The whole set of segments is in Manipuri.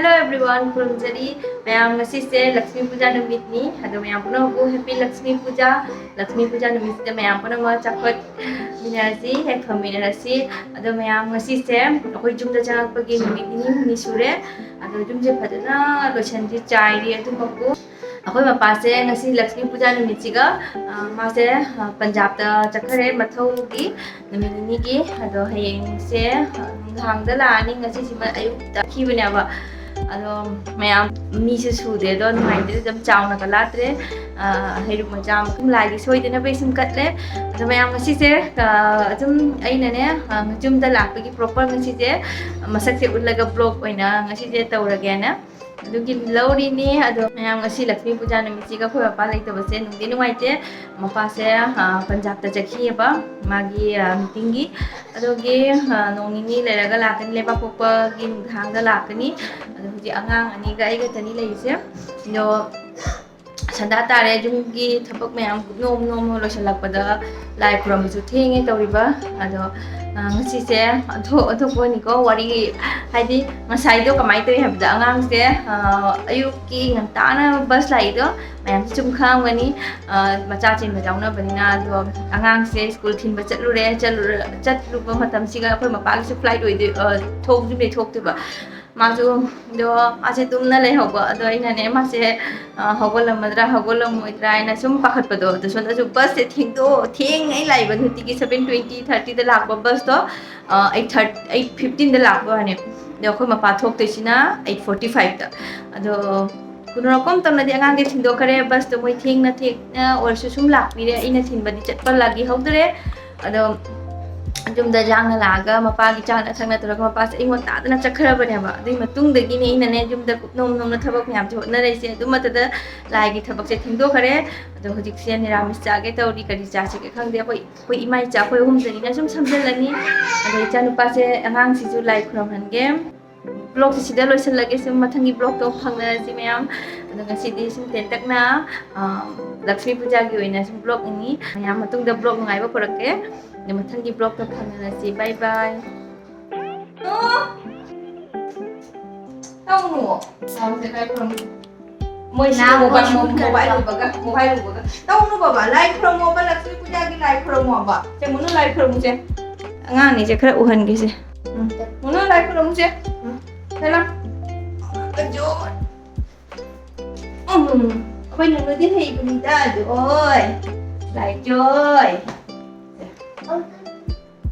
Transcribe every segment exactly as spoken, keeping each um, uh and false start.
Hello everyone, ꯈꯨꯔꯨꯝꯖꯔꯤ꯫ ꯃꯌꯥꯝ, ꯉꯁꯤꯁꯦ ꯂꯛꯁꯃꯤ ꯄꯨꯖꯥ ꯅꯨꯃꯤꯠꯅꯤ꯫ ꯑꯗꯣ ꯃꯌꯥꯝ ꯄꯨꯝꯅꯃꯛꯄꯨ happy ꯂꯛꯁꯃꯤ ꯄꯨꯖꯥ꯫ ꯂꯛꯁꯃꯤ ꯄꯨꯖꯥ ꯅꯨꯃꯤꯠꯁꯤꯗ ꯃꯌꯥꯝ ꯄꯨꯝꯅꯃꯛ ꯆꯥꯎꯈꯠꯃꯤꯟꯅꯔꯁꯤ, ꯍꯦꯛ ꯐꯃꯤꯟꯅꯔꯁꯤ꯫ ꯑꯗꯣ ꯃꯌꯥꯝ, ꯉꯁꯤꯁꯦ ꯑꯩꯈꯣꯏ ꯌꯨꯝꯗ ꯆꯪꯉꯛꯄꯒꯤ ꯅꯨꯃꯤꯠ ꯅꯤꯅꯤ ꯍꯨꯝꯅꯤ ꯁꯨꯔꯦ꯫ ꯑꯗꯣ ꯌꯨꯝꯁꯦ ꯐꯖꯅ ꯂꯣꯏꯁꯟꯗꯤ ꯆꯥꯏꯔꯤ꯫ ꯑꯗꯨꯃꯛꯄꯨ ꯑꯩꯈꯣꯏ ꯃꯄꯥꯁꯦ ꯉꯁꯤ ꯂꯛꯁꯃꯤ ꯄꯨꯖꯥ ꯅꯨꯃꯤꯠꯁꯤꯒ, ꯑ, ꯃꯥꯁꯦ, ꯑ, ꯄꯟꯖꯥꯕꯇ ꯆꯠꯈ꯭ꯔꯦ ꯃꯊꯧꯒꯤ ꯅꯨꯃꯤꯠ ꯅꯤꯅꯤꯒꯤ꯫ ꯑꯗꯣ ꯍꯌꯦꯡꯁꯦ, ꯑ, ꯅꯨꯡꯗꯥꯡꯗ ꯂꯥꯛꯑꯅꯤ꯫ ꯉꯁꯤꯁꯤꯃ ꯑꯌꯨꯛꯇ ꯈꯤꯕꯅꯦꯕ꯫ ꯑꯗꯣ ꯃꯌꯥꯝ, ꯃꯤꯁꯨ ꯁꯨꯗꯦ, ꯑꯗꯣ ꯅꯨꯡꯉꯥꯏꯇꯦ, ꯑꯗꯨꯝ ꯆꯥꯎꯅꯒ ꯂꯥꯠꯇ꯭ꯔꯦ꯫ ꯑ, ꯍꯩꯔꯨꯛ ꯃꯆꯥ ꯑꯃ ꯑꯗꯨꯝ ꯂꯥꯏꯒꯤ ꯁꯣꯏꯗꯅꯕ ꯁꯨꯝ ꯀꯠꯂꯦ꯫ ꯑꯗꯣ ꯃꯌꯥꯝ, ꯉꯁꯤꯁꯦ, ꯑ, ꯑꯗꯨꯝ ꯑꯩꯅꯅꯦ, ꯑ, ꯌꯨꯝꯗ ꯂꯥꯛꯄꯒꯤ proper ꯉꯁꯤꯁꯦ ꯃꯁꯛꯁꯦ ꯎꯠꯂꯒ vlog ꯑꯣꯏꯅ ꯉꯁꯤꯁꯦ ꯇꯧꯔꯒꯦꯅ ꯑꯗꯨꯒꯤ ꯂꯧꯔꯤꯅꯤ꯫ ꯑꯗꯣ ꯃꯌꯥꯝ, ꯉꯁꯤ ꯂꯛꯁꯃꯤ ꯄꯨꯖꯥ ꯅꯨꯃꯤꯠꯁꯤꯒ ꯑꯩꯈꯣꯏ ꯃꯄꯥ ꯂꯩꯇꯕꯁꯦ ꯅꯨꯡꯗꯤ ꯅꯨꯡꯉꯥꯏꯇꯦ꯫ ꯃꯄꯥꯁꯦ, ꯑ, ꯄꯟꯖꯥꯕꯇ ꯆꯠꯈꯤꯑꯕ ꯃꯥꯒꯤ, ꯑ, meetingꯒꯤ꯫ ꯑꯗꯨꯒꯤ, ꯑ, ꯅꯣꯡ ꯅꯤꯅꯤ ꯂꯩꯔꯒ ꯂꯥꯛꯀꯅꯤ, ꯂꯩꯕꯥꯛꯄꯣꯛꯄꯒꯤ ꯅꯨꯡꯗꯥꯡꯗ ꯂꯥꯛꯀꯅꯤ꯫ ꯑꯗꯣ ꯍꯧꯖꯤꯛ ꯑꯉꯥꯡ ꯑꯅꯤꯒ ꯑꯩ ꯈꯛꯇꯅꯤ ꯂꯩꯔꯤꯁꯦ꯫ ꯑꯗꯣ ꯁꯟꯗꯥ ꯇꯥꯔꯦ, ꯌꯨꯝꯒꯤ ꯊꯕꯛ ꯃꯌꯥꯝ ꯅꯣꯝ ꯅꯣꯝ ꯂꯣꯏꯁꯤꯜꯂꯛꯄꯗ ꯂꯥꯏ ꯈꯨꯔꯨꯝꯕꯁꯨ ꯊꯦꯡꯉꯦ ꯇꯧꯔꯤꯕ꯫ ꯑꯗꯣ, ꯑ, ꯉꯁꯤꯁꯦ ꯑꯣꯟꯊꯣꯛ ꯑꯣꯟꯊꯣꯛꯄꯅꯤꯀꯣ ꯋꯥꯔꯤ, ꯍꯥꯏꯗꯤ ꯉꯁꯥꯏꯗꯣ ꯀꯃꯥꯏꯅ ꯇꯧꯏ ꯍꯥꯏꯕꯗ, ꯑꯉꯥꯡꯁꯦ, ꯑ, ꯑꯌꯨꯛꯀꯤ ꯉꯟꯇꯥꯅ bus ꯂꯥꯛꯏꯗꯣ ꯃꯌꯥꯝꯁꯨ ꯁꯨꯝ ꯈꯪꯉꯝꯒꯅꯤ, ꯑ, ꯃꯆꯥ ꯆꯦꯟꯕ ꯌꯥꯎꯅꯕꯅꯤꯅ꯫ ꯑꯗꯣ ꯑꯉꯥꯡꯁꯦ school ꯊꯤꯟꯕ ꯆꯠꯂꯨꯔꯦ꯫ ꯆꯠꯂꯨꯔ-, ꯆꯠꯂꯨꯕ ꯃꯇꯝꯁꯤꯒ ꯑꯩꯈꯣꯏ ꯃꯄꯥꯒꯤꯁꯨ flight ꯑꯣꯏꯗꯣꯏ-, ꯑ, ꯊꯣꯛꯇ꯭ꯔꯤꯕꯩ ꯊꯣꯛꯇꯣꯏꯕ꯫ ꯃꯥꯁꯨ, ꯑꯗꯣ ꯃꯥꯁꯦ ꯇꯨꯝꯅ ꯂꯩꯍꯧꯕ꯫ ꯑꯗꯣ ꯑꯩꯅꯅꯦ, ꯃꯥꯁꯦ, ꯑ, ꯍꯧꯒꯠꯂꯝꯃꯗ꯭ꯔꯥ ꯍꯧꯒꯠꯂꯝꯃꯣꯏꯗ꯭ꯔꯥ ꯍꯥꯏꯅ ꯁꯨꯝ ꯄꯥꯈꯠꯄꯗꯣ꯫ ꯑꯗꯣ ꯁꯣꯝꯗꯁꯨ busꯁꯦ ꯊꯦꯡꯗꯣꯛ-, ꯊꯦꯡꯉꯩ ꯂꯥꯛꯏꯕ, ꯅꯨꯡꯇꯤꯒꯤ seven twenty, thirtyꯗ ꯂꯥꯛꯄ busꯇꯣ, ꯑ, eight thirty, eight fifteenꯗ ꯂꯥꯛꯄ ꯋꯥꯅꯦ꯫ ꯑꯗꯣ ꯑꯩꯈꯣꯏ ꯃꯄꯥ ꯊꯣꯛꯇꯣꯏꯁꯤꯅ eight forty fiveꯇ꯫ ꯑꯗꯣ ꯀꯩꯅꯣ ꯔꯣꯀꯣꯝ ꯇꯧꯅꯗꯤ ꯑꯉꯥꯡꯁꯦ ꯊꯤꯟꯗꯣꯛꯈ꯭ꯔꯦ꯫ Busꯇꯣ ꯃꯣꯏ ꯊꯦꯡꯅ ꯊꯦꯡꯅ ꯑꯣꯏꯔꯁꯨ ꯁꯨꯝ ꯂꯥꯛꯄꯤꯔꯦ꯫ ꯑꯩꯅ ꯊꯤꯟꯕꯗꯤ ꯆꯠꯄ ꯂꯥꯛꯍꯧꯗ꯭ꯔꯦ꯫ ꯑꯗꯣ ꯌꯨꯝꯗ ꯌꯥꯡꯅ ꯂꯥꯛꯑꯒ ꯃꯄꯥꯒꯤ ꯆꯥꯅ ꯊꯛꯅ ꯇꯧꯔꯒ ꯃꯄꯥꯁꯦ ꯑꯩꯉꯣꯟꯗ ꯇꯥꯗꯅ ꯆꯠꯈ꯭ꯔꯕꯅꯦꯕ꯫ ꯑꯗꯨꯒꯤ ꯃꯇꯨꯡꯗꯒꯤꯅꯦ ꯑꯩꯅꯅꯦ ꯌꯨꯝꯗ ꯀꯨꯞꯅꯣꯝ ꯅꯣꯝꯅ ꯊꯕꯛ ꯃꯌꯥꯝꯁꯦ ꯍꯣꯠꯅꯔꯛꯏꯁꯦ꯫ ꯑꯗꯨ ꯃꯇꯝꯗ ꯂꯥꯏꯒꯤ ꯊꯕꯛꯁꯦ ꯊꯦꯡꯗꯣꯛꯈ꯭ꯔꯦ꯫ ꯑꯗꯣ ꯍꯧꯖꯤꯛꯁꯦ ꯅꯤꯔꯥꯃꯤꯁ ꯆꯥꯒꯦ ꯇꯧꯔꯤ꯫ ꯀꯔꯤ ꯆꯥꯁꯤꯒꯦ ꯈꯪꯗꯦ꯫ ꯑꯩꯈꯣꯏ, ꯑꯩꯈꯣꯏ ꯏꯃꯥ ꯏꯆꯥ ꯑꯩꯈꯣꯏ ꯑꯍꯨꯝꯗꯅꯤꯅ ꯁꯨꯝ ꯁꯝꯖꯜꯂꯅꯤ꯫ ꯑꯗꯣ ꯏꯆꯥꯅꯨꯄꯥꯁꯦ, ꯑꯉꯥꯡꯁꯤꯁꯨ ꯂꯥꯏ ꯈꯨꯔꯨꯝꯍꯟꯒꯦ꯫ Vlogꯁꯦ ꯁꯤꯗ ꯂꯣꯏꯁꯤꯜꯂꯒꯦ꯫ ꯁꯨꯝ ꯃꯊꯪꯒꯤ vlogꯇꯣ ꯐꯪꯅꯔꯁꯤ ꯃꯌꯥꯝ꯫ ꯑꯗꯣ ꯉꯁꯤꯗꯤ ꯁꯨꯝ ꯇꯦꯟꯇꯛꯅ, ꯑ, ꯂꯛꯁꯃꯤ ꯄꯨꯖꯥꯒꯤ ꯑꯣꯏꯅ ꯁꯨꯝ vlogꯅꯤ꯫ ꯃꯌꯥꯝ ꯃꯇꯨꯡꯗ vlog ꯅꯨꯡꯉꯥꯏꯕ ꯄꯨꯔꯛꯀꯦ꯫ ꯑꯗꯣ ꯃꯊꯪꯒꯤ vlogꯇ ꯐꯪꯅꯔꯁꯤ꯫ Bye bye꯫ ꯇꯧꯅꯨ꯫ ꯇꯧꯁꯦ, ꯂꯥꯏ ꯈꯨꯔꯨꯝꯁꯦ꯫ ꯃꯣꯏ ꯁꯤ ꯅꯥ ꯃꯣꯕꯥꯏꯜ ꯈꯨꯔꯨꯝ ꯃꯣꯕꯥꯏꯜ ꯈꯔ ꯎꯕꯒ, ꯃꯣꯕꯥꯏꯜ ꯎꯕꯒ꯫ ꯇꯧꯅꯨ ꯕꯕꯥ, ꯂꯥꯏ ꯈꯨꯔꯨꯝꯃꯣꯕ, ꯂꯛꯁꯃꯤ ꯄꯨꯖꯥꯒꯤ ꯂꯥꯏ ꯈꯨꯔꯨꯝꯃꯣꯕ꯫ ꯁꯦ, ꯃꯨꯅꯨ ꯂꯥꯏ ꯈꯨꯔꯨꯝꯃꯨꯁꯦ꯫ ꯑꯉꯥꯡꯅꯤꯁꯦ ꯈꯔ ꯎꯍꯟꯒꯦꯁꯦ꯫ ꯎꯝ꯫ ꯃꯨꯅꯨ ꯂꯥꯏ ꯈꯨꯔꯨꯝꯃꯨꯁꯦ꯫ ꯎꯝ꯫ ꯁꯦ, ꯂꯥꯎ꯫ ꯑꯖꯣ꯫ ꯎꯝ꯫ ꯑꯩꯈꯣꯏ ꯅꯨꯅꯨꯗꯤ ꯍꯩꯕꯅꯤꯗ, ꯑꯗꯣ꯫ ꯑꯣꯏ꯫ ꯂꯥꯏꯖꯣꯏ꯫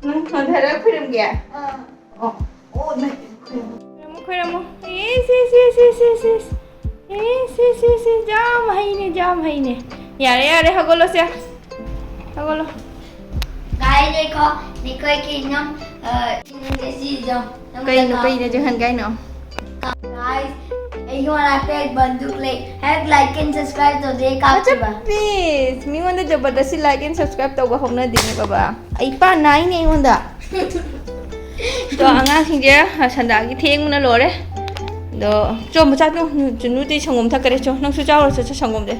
ꯅꯪ ꯍꯟꯊꯔ ꯈꯨꯔꯨꯝꯒꯦ? ꯑꯣ꯫ ꯑꯣ, ꯅꯪ ꯈꯨꯔꯨꯝꯃꯨ꯫ ꯈꯨꯔꯨꯝꯃꯨ, ꯈꯨꯔꯨꯝꯃꯨ꯫ ꯏꯁ, ꯏꯁ, ꯏꯁ, ꯏꯁ, ꯏꯁ, ꯏꯁ꯫ ꯏꯁ, ꯏꯁ, ꯏꯁ, ꯏꯁ, ꯌꯥꯝ ꯍꯩꯅꯦ, ꯌꯥꯝ ꯍꯩꯅꯦ꯫ ꯌꯥꯔꯦ, ꯌꯥꯔꯦ, ꯍꯧꯒꯠꯂꯣꯁꯦ꯫ ꯍꯧꯒꯠꯂꯣ꯫ ꯒꯥꯏ ꯂꯩꯀꯣ, ꯅꯈꯣꯏꯒꯤ ꯅꯝ, ꯑ, ꯁꯤ ꯌꯦꯡꯉꯣ꯫ ꯀꯩꯅꯣ, ꯀꯩꯅꯣ ꯖꯣꯍꯟ ꯀꯥꯏꯅꯣ? Guys, ꯑꯩꯉꯣꯟꯗ ꯐꯦꯛ ꯕꯟꯗꯨꯛ ꯂꯩ꯫ ꯍꯦꯛ like and subscribe ꯇꯧꯗꯦ, ꯀꯥꯞꯈꯤꯕ꯫ Please, ꯃꯤꯉꯣꯟꯗ ꯖꯕꯔꯗꯁꯤ like and subscribe ꯇꯧꯕ ꯍꯧꯅꯗꯦꯅꯦ ꯕꯕꯥ꯫ ꯑꯩ ꯏꯄꯥ ꯅꯥꯏꯅꯦ ꯑꯩꯉꯣꯟꯗ꯫ ꯑꯗꯣ ꯑꯉꯥꯡꯁꯤꯡꯁꯦ ꯁꯟꯗꯥꯒꯤ ꯊꯦꯡꯕꯅ ꯂꯣꯏꯔꯦ꯫ ꯑꯗꯣ ꯆꯣ, ꯃꯆꯥ ꯆꯣ, ꯆꯨꯅꯨꯗꯤ ꯁꯪꯒꯣꯝ ꯊꯛꯀꯔꯦ꯫ ꯆꯣ, ꯅꯪꯁꯨ ꯆꯥꯎꯔꯁꯤ, ꯆꯣ, ꯁꯪꯒꯣꯝꯁꯦ꯫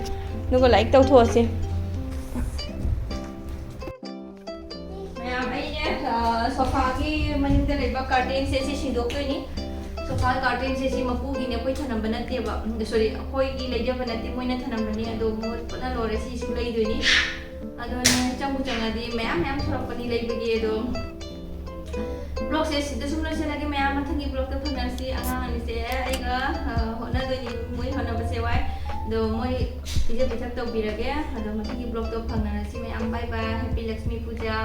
ꯑꯗꯨꯒ ꯂꯥꯏꯔꯤꯛ ꯇꯧꯊꯣꯛꯑꯁꯤ꯫ ꯃꯌꯥꯝ, ꯑꯩꯅꯦ, ꯑ, ꯁꯣꯐꯥꯒꯤ ꯃꯅꯤꯡꯗ ꯂꯩꯕ ꯀꯥꯔꯇꯦꯟꯁꯦ ꯁꯤ ꯁꯤꯟꯗꯣꯛꯇꯣꯏꯅꯤ꯫ ꯁꯣꯐꯥ ꯀꯥꯔꯇꯦꯟꯁꯦ ꯁꯤ ꯃꯄꯨꯒꯤꯅꯦ, ꯑꯩꯈꯣꯏ ꯊꯅꯝꯕ ꯅꯠꯇꯦꯕ꯫ ꯁꯣꯔꯤ, ꯑꯩꯈꯣꯏꯒꯤ ꯂꯩꯖꯕ ꯅꯠꯇꯦ, ꯃꯣꯏꯅ ꯊꯅꯝꯕꯅꯦ꯫ ꯑꯗꯣ ꯃꯣꯏ ꯄꯨꯟꯅ ꯂꯣꯏꯔꯦ, ꯁꯤꯁꯨ ꯂꯩꯗꯣꯏꯅꯤ꯫ ꯑꯗꯨꯅꯦ, ꯆꯪꯕꯨ ꯆꯪꯉꯗꯤ ꯃꯌꯥꯝ ꯃꯌꯥꯝ ꯊꯣꯔꯛꯄꯅꯤ ꯂꯩꯕꯒꯤ꯫ ꯑꯗꯣ ꯕ꯭ꯂꯣꯛꯁꯦ ꯁꯤꯗ ꯁꯨꯝ ꯂꯣꯏꯁꯤꯜꯂꯒꯦ꯫ ꯃꯌꯥꯝ ꯃꯊꯪꯒꯤ ꯕ꯭ꯂꯣꯛꯇ ꯐꯪꯅꯔꯁꯤ꯫ ꯑꯉꯥꯡ ꯑꯅꯤꯁꯦ ꯑꯩꯒ, ꯑ, ꯍꯣꯠꯅꯗꯣꯏꯅꯤ꯫ ꯃꯣꯏ ꯍꯣꯠꯅꯕꯁꯦ ꯋꯥꯏ꯫ ꯑꯗꯣ ꯃꯣꯏ ꯄꯤꯖ ꯄꯤꯊꯛ ꯇꯧꯕꯤꯔꯒꯦ꯫ ꯑꯗꯣ ꯃꯊꯪꯒꯤ ꯕ꯭ꯂꯣꯛꯇ ꯐꯪꯅꯔꯁꯤ ꯃꯌꯥꯝ꯫ Bye bye, happy ꯂꯛꯁꯃꯤ ꯄꯨꯖꯥ꯫